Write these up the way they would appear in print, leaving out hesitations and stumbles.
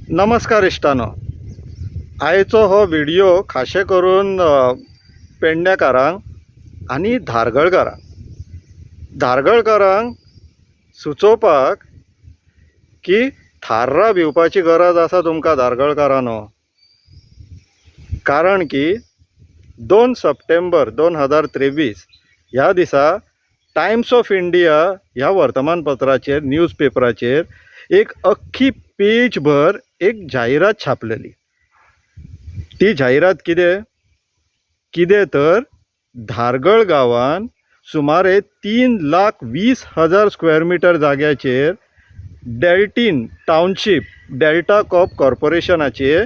नमस्कार इश्टानो, आयचो हो व्हिडियो खाशे करून पेडणेकारांक आनी धारगळकारांक, धारगळकारांक सुचोवपाक की थार्रा भिवपाची गरज आसा तुमकां धारगळकारांनो. कारण की 2 सप्टेंबर 2023 ह्या दिसा टायम्स ऑफ इंडिया ह्या वर्तमानपत्राचेर, न्यूज पेपराचेर एक अख्खी पेज भर एक जाहिरात छापलेली. ती जाहिरात कितें कितें तर धारगळ गांवान सुमारे 3,20,000 स्क्वेअर मिटर जाग्याचेर डेल्टीन टावनशीप डेल्टा कॉप कॉर्पोरेशनाचे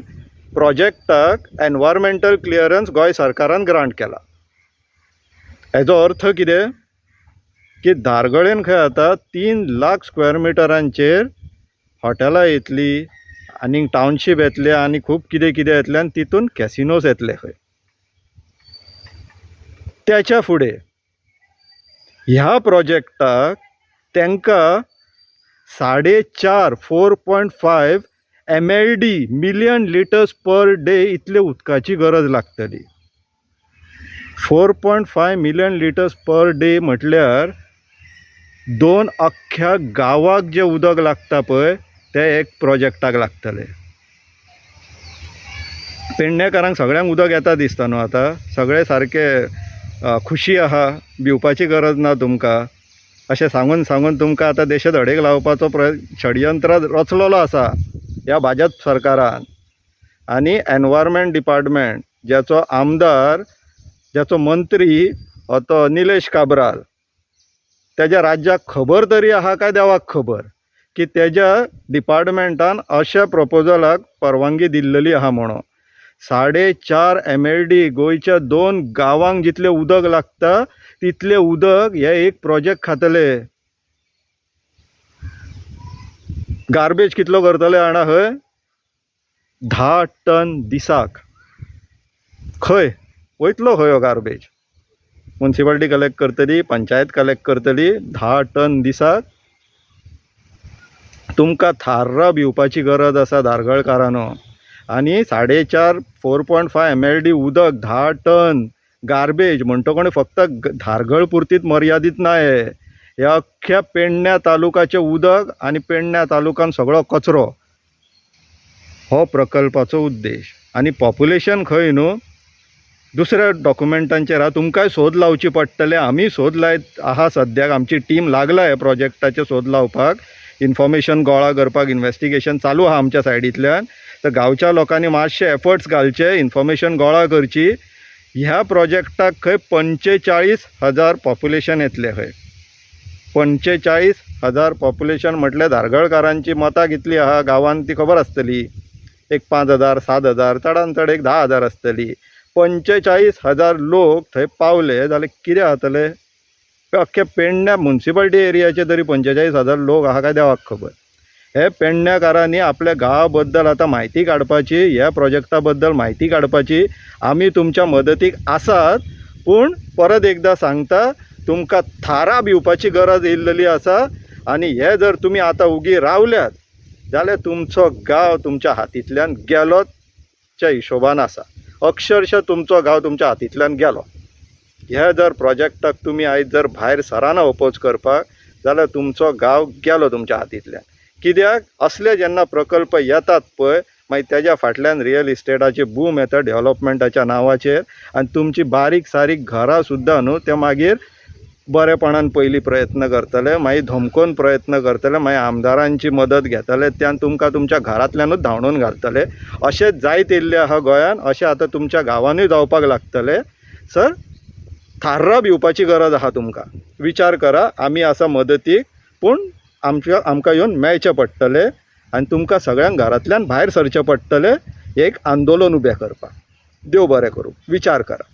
प्रोजेक्टाक एनवायरमेंटल क्लियरन्स गोंय सरकारान ग्रांट केला. हेजो अर्थ कितें की धारगळेन खंय आतां 3 लाख स्क्वेअर मिटरांचेर हॉटेलां येतली आनी टावनशीप येतले आनी खूब कितें कितें येतलें आनी तितून कॅसिनोज येतले खंय. त्याच्या फुडें ह्या प्रोजेक्टाक तांकां 4.5 4.5 MLD million litres per day इतले उदकाची गरज लागतली. 4.5 मिलियन लिटर्स पर डे म्हटल्यार 2 अख्ख्या गांवाक जें उदक लागता पळय तें एक प्रोजेक्टाक लागतलें. पेडणेकारांक सगळ्यांक उदक येता दिसता न्हू आतां, सगळे सारके खुशी आहा, भिवपाची गरज ना तुमकां. अशें सांगून सांगून तुमकां आतां देशे धडेक लावपाचो षडयंत्र रचलेलो आसा ह्या भाजप सरकारान. आनी एनवायरमेंट डिपार्टमेंट ज्याचो आमदार, ज्याचो मंत्री हो तो निलेश काब्राल, तेज्या राज्याक खबर तरी आहा काय देवाक खबर की तेज्या डिपार्टमेंटान अशा प्रपोजलाक परवानगी दिल्लेली आहा म्हणून. 4.5 MLD गोंयच्या 2 गांवांक जितलें उदक लागता तितलें उदक हे एक प्रोजेक्ट खातले. गार्बेज कितलो करतले जाणा खंय? 10 टन दिसाक. खंय वयतलो खंय हो गार्बेज? मुन्सिपाल्टी कलेक्ट करतली, पंचायत कलेक्ट करतली. 10 टन दिसाक. तुमकां थार्रा भिवपाची गरज आसा धारगळकारांनो. आनी 4.5 4.5 MLD उदक, 10 टन गार्बेज म्हणटकूच फक्त धारगळ पुरतीच मर्यादीत ना हे, ह्या अख्ख्या पेडण्या तालुकाचें उदक आनी पेडण्या तालुकान सगळो कचरो हो प्रकल्पाचो उद्देश. आनी पॉप्युलेशन खंय न्हू दुसऱ्या डॉक्युमेंटांचेर आहा, तुमकांय सोद लावची पडटले. आमी सोद लायत आहा सद्याक, आमची टीम लागला ह्या प्रोजेक्टाचें सोद लावपाक, इन्फॉर्मेशन गोळा करपाक, इन्वेस्टिगेशन चालू आहा आमच्या सायडींतल्यान. तर गांवच्या लोकांनी मातशे एफर्ट्स घालचे, इन्फॉर्मेशन गोळा करची. ह्या प्रोजेक्टाक खंय 45,000 पॉप्युलेशन येतलें खंय. 45,000 पॉप्युलेशन म्हटल्यार धारगळकारांची मतां कितली आहा गांवांत ती खबर आसतली, एक 5,000 7,000 चडान चड एक 10,000 आसतली. 45,000 लोक थंय पावले जाल्यार कितें जातलें? अख्खे पेडण्या मुन्सिपाल्टी एरियाचे तरी 45,000 लोक आहा काय देवाक खबर. हे पेडण्याकारांनी आपल्या गांवा बद्दल आतां म्हायती काडपाची, ह्या प्रोजेक्टा बद्दल म्हायती काडपाची. आमी तुमच्या मदतीक आसात, पूण परत एकदां सांगता, तुमकां थारा भिवपाची गरज येयल्लेली आसा. आनी हे जर तुमी आतां उगी रावल्यात जाल्यार तुमचो गांव तुमच्या हातींतल्यान गेलोच्या हिशोबान आसा. अक्षरशः तुमचो गांव तुमच्या हातींतल्यान गेलो. ह्या जर प्रोजेक्टाक तुमी आयज जर भायर सराना ओपोज करपाक जाल्यार तुमचो गांव गेलो तुमच्या हातींतल्यान. कित्याक असले जेन्ना प्रकल्प येतात पळय, मागीर तेज्या फाटल्यान रियल इस्टेटाचे बूम येता डेवलपमेंटाच्या नांवाचेर, आनी तुमची बारीक सारीक घरां सुद्दां न्हू ते मागीर बरेपणान पयलीं प्रयत्न करतले, मागीर धमकोवन प्रयत्न करतले, मागीर आमदारांची मदत घेतले, त्यान तुमकां तुमच्या घरांतल्यानूच धांवडून घालतले. अशेंच जायत येयल्लें आहा गोंयान, अशें आतां तुमच्या गांवांनूय जावपाक लागतलें. सर थार्रा भिवपाची गरज आहा तुमकां. विचार करा, आमी आसा मदतीक, पूण आमकां येवन मेळचें पडटलें आनी तुमकां सगळ्यांक घरांतल्यान भायर सरचें पडटलें एक आंदोलन उबें करपाक. देव बरें करूं, विचार करा.